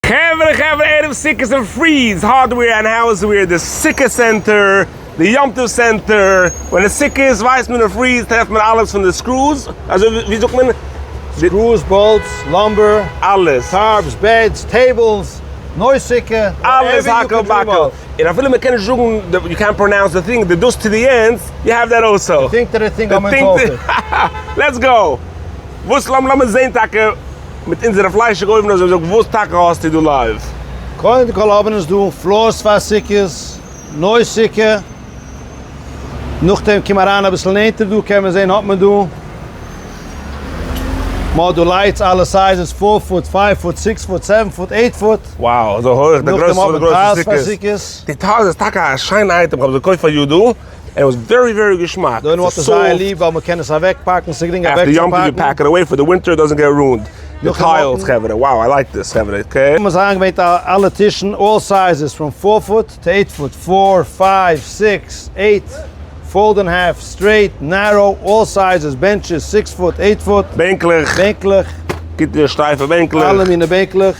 חברה חברה ערב סוכות אין Fried's Hardware and Houseware די סוכה center די יום טוב center ווען די סוכה איז ווייסט מען אין Fried's טרעפט מען אלעס פון די screws אזוי ווי זאגט מען? Screws, bolts, lumber, אלעס. Tarps, beds, tables, נוי סוכה, אלעס הכל בכל. און אפילו מען קען נישט זאגן יו קענט pronounce די thing די דאס צו די יענץ you have that also. די thing to די thing האבן אונז אויך. Let's go. וואס לאמיר זעהן טאקע מיט אונזערע פליישיגע אויגן אזוי זאג וואס טאקע האסטו דא live? קודם כל האבן אונז דא floors פאר סוכות, נוי סוכה, נאכדעם קום אריין אביסל נענטער דא קען מען זען האט מען דא מען האט דא lights אלע sizes four foot, five foot, six foot, seven foot, eight foot. Wow אזוי הויך די גרויסע פון די גרויסע סוכות. די tiles איז טאקע א שיינע אייטעם כ'האב עס געקויפט פאר יו דא און עס איז very very געשמאק. דא האט עס זייער ליב ווייל מען קען עס אוועק פאקן ס'איז גרינג אוועק צו פאקן. Pack it away for the winter doesn't get ruined. די tiles חברה wow I like this חברה okay. האבן זיי איינגעברענגט אלע טישן all sizes from four foot to eight foot, four, five, six, eight, fold in half, straight, narrow, all sizes, benches, six foot, eight foot. בענקלעך. בענקלעך. גוטע שטייפע בענקלעך. אלע מיני בענקלעך.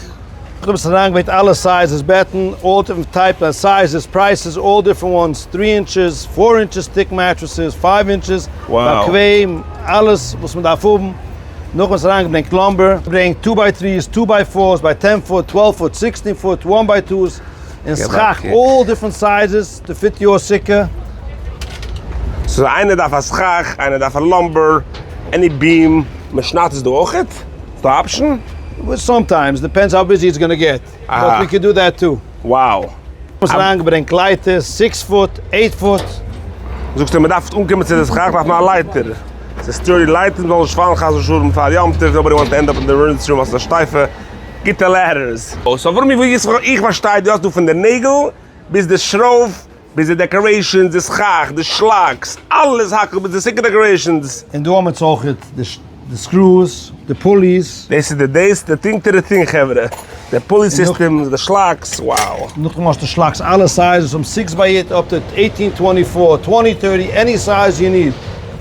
איך האב עס אריינגעברענגט אלע sizes בעטן, all different type and sizes, prices, all different ones, three inches, four inches thick mattresses, five inches, באקוועם, אלעס וואס מען דארף האבן. נאכדעם האט עס אריינגעברענגט lumber, געברענגט two by threes, two by fours, by ten foot, twelve foot, sixteen foot, one by twos. און סכך, all different sizes to fit your סוכה. סאו איינער דארף א סכך, איינער דארף א lumber, any beam, מען שניידט עס דא אויכעט? איז דא option? Sometimes, depends how busy it's gonna get, but we can do that too. Wow. האסט אריינגעברענגט לייטערס, six foot, eight foot. זאגסטו מען דארף אנקומען צו די סכך דארף מען א לייטער. ס'איז sturdy לייטער מ'זאל נישט פאלן חס ושלום פאר יום טוב, nobody want to end up אין די emergency room ווייל ס'איז א שטייפע. גוטע ladders. So אברומי ווי איך פארשטיי דו האסט דא פון די נעגל ביז די שרויף ביז די decorations די סכך די שלאקס אלעס הכל ביז די סוכה decorations. און דא האבן מיר אויכעט די screws די pulleys. דאס איז די דאס די thing to די thing חברה די pulley system די שלאקס wow. נאכדעם האסטו שלאקס אלע sizes פון six by eight up to eighteen twenty four twenty thirty any size you need.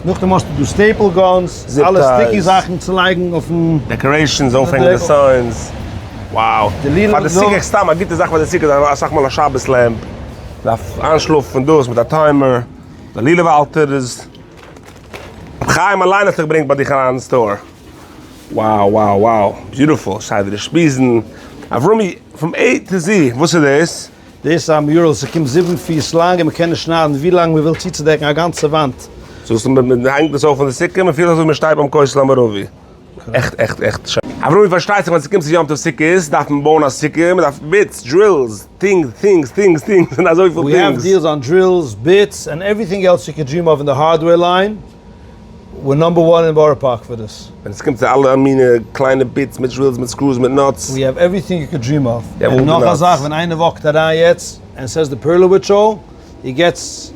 נאכדעם האסטו דא staple guns, אלע sticky זאכן צו לייגן אויפן. Decorations, אויפהענגען די signs, wow. פאר די סוכה, סתם א גוטע זאך פאר די סוכה איז אסאך מאל א שבת lamp, דארף איינשלאפן דאס מיט א timer, די לולב האלטער איז. רבי חיים אליין האט זיך געברענגט ביי דיך אריין אין store. Wow wow wow, beautiful, סיי די שפיזן, אברומי, from A to Z, וואס איז דאס? דאס איז א mural, ס'קומט זיבן פיס לאנג און מ'קען עס שניידן ווי לאנג מ'וויל צוצודעקן א גאנצע וואנט. זאגסט מען הענגט עס אויף אין די סוכה, מען פילט אזוי ווי מען שטייט ביים כותל המערבי. עכט עכט עכט שיין. אברומי פארשטייט זיך ווען ס'קומט צו יום טוב סוכות דארף מען בויען א סוכה, מען דארף bits, drills, things things things things און אזויפיל We have things. Deals on drills, bits, and everything else you could dream of in the hardware line. We're number one in Borough Park for this. ווען עס קומט צו אלע מיני קליינע bits מיט drills מיט screws מיט nuts. We have everything you could dream of. און נאך א זאך ווען איינער walk ט אריין יעצט און says די פערלאוויטש show, he gets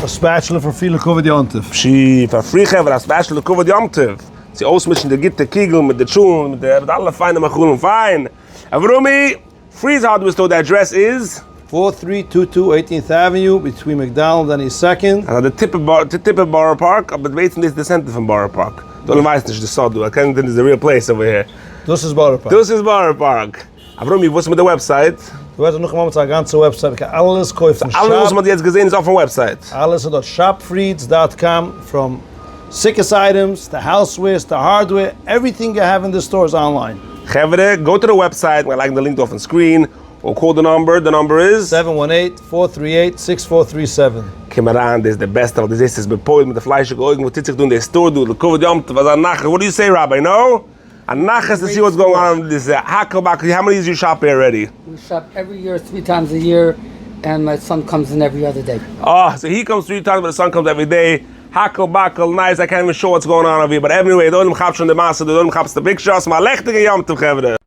a spatula for free לכבוד יום טוב. פשי, פאר free חברה א spatula לכבוד יום טוב. צו אויסמישן די גוטע קוגל מיט די טשולנט מיט די אלע פיינע מאכלים. פיין! אברומי! Fried's Hardware Store די אדרעס איז? 4322 Eighteenth Avenue between McDonald and East Second. אזא די טיפע בארא פארק, אבער בעצם דאס איז די center פון בארא פארק. די עולם ווייסט נישט די סוד דא, קענינגטאן איז די real place over here. דאס איז בארא פארק. דאס איז בארא פארק. אברומי וואס איז מיט די website? די website נאכן מאמענט איז א גאנצע website מ'קען אלעס קויפן. אלעס וואס מ'האט יעצט געזען איז אויפן website? אלעס איז דארט shopfrieds dot com from סוכות items to housewares to hardware everything you have in the store is online. חברה, go to the website, מ'גייט לייגן די link דא אויפן screen, or call the number, the number איז? Seven one eight, four three eight, six four three seven. קום אריין, דאס איז די בעסטע ווייל דו זעסט עס בפועל מיט די פליישיגע אויגן וואס טוט זיך דא אין די store דא, לכבוד יום טוב, אזא נחת, what do you say rabbi, no? א נחת to see what's going on אין דיס האקל באקל, how many years you shop here already? We shop every year three times a year and my son comes in every other day. אה, so he comes three times but the son comes every day, האקל באקל, nice, I can't even show what's going on over here, but anyway, די עולם כאפט שוין די מעשה, די עולם כאפט די pictures, א לעכטיגע יום טוב חברה!